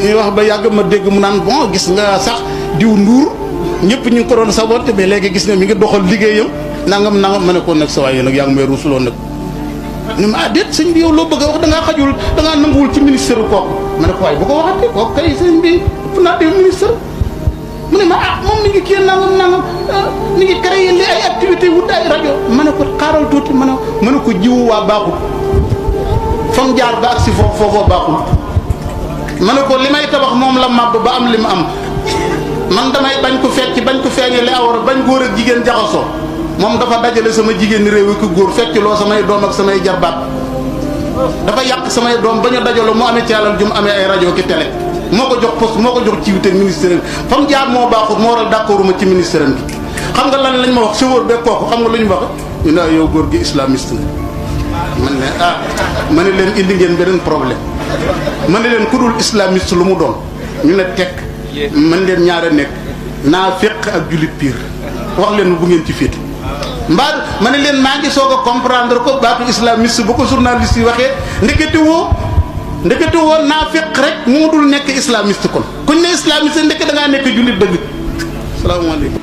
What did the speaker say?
ñuy wax ba yàgg ma dégg mu naan bon gis nga sax diw Ndour ñëpp ñu ngi ko doon saboté mais léegi gis ne mi ngi doxal liggéeyam nangam ma ne ko nag sa waay nag yaa ngi may ruusloo nag ni ma déet sëñ bi yow loo bëgg a wax da ngaa xajul da ngaa nanguwul ci ministère kooku ma ne ko waay bu ko waxatee kooku kay sëñ bi ëpp naa dee ministre mu ne ma moom mi ngi kii nangam mi ngi créé li ay activité wut ay rajo ma ne ko xaaral tuuti ma ne ko jiwu waa baaxul fam jaar ba ak si foofoo baaxul ma ne ko li may tabax moom la màbb ba am li mu am man damay bañ ko fecc bañ ko feeñe li awara bañ góor ak jigéen jaxasoo moom dafa dajale sama jigéen réew yi ko góor fecc loo samay doom ak samay jarbaat dafa yàq samay doom ba ñu dajaloo mu amee ci alal ju mu amee ay rajo ki télé moo ko jox poste moo ko jox ciwité ministère fa mu jaar moo baaxul moo waral d'accord ma ci ministère bi xam nga lan lañ ma wax chauffeur beeg kooku xam nga lu ñu wax ñu ne yow góor gi islamiste nga man ne ma ne leen indi ngeen beneen problème ma ne leen ku dul islamiste lu mu doon ñu ne tekk man leen ñaare nekk naa féq ak jullit piir wax leen bu ngeen ci féete mbaa ma ne leen maa ngi soog a comprendre ko baatu islamiste bu ko journaliste yi waxee ndekete woo naa féq rek moo dul nekk islamiste kon kuñ ne islamiste ndekk da ngaa nekk jullit dëgg salaamaaleykum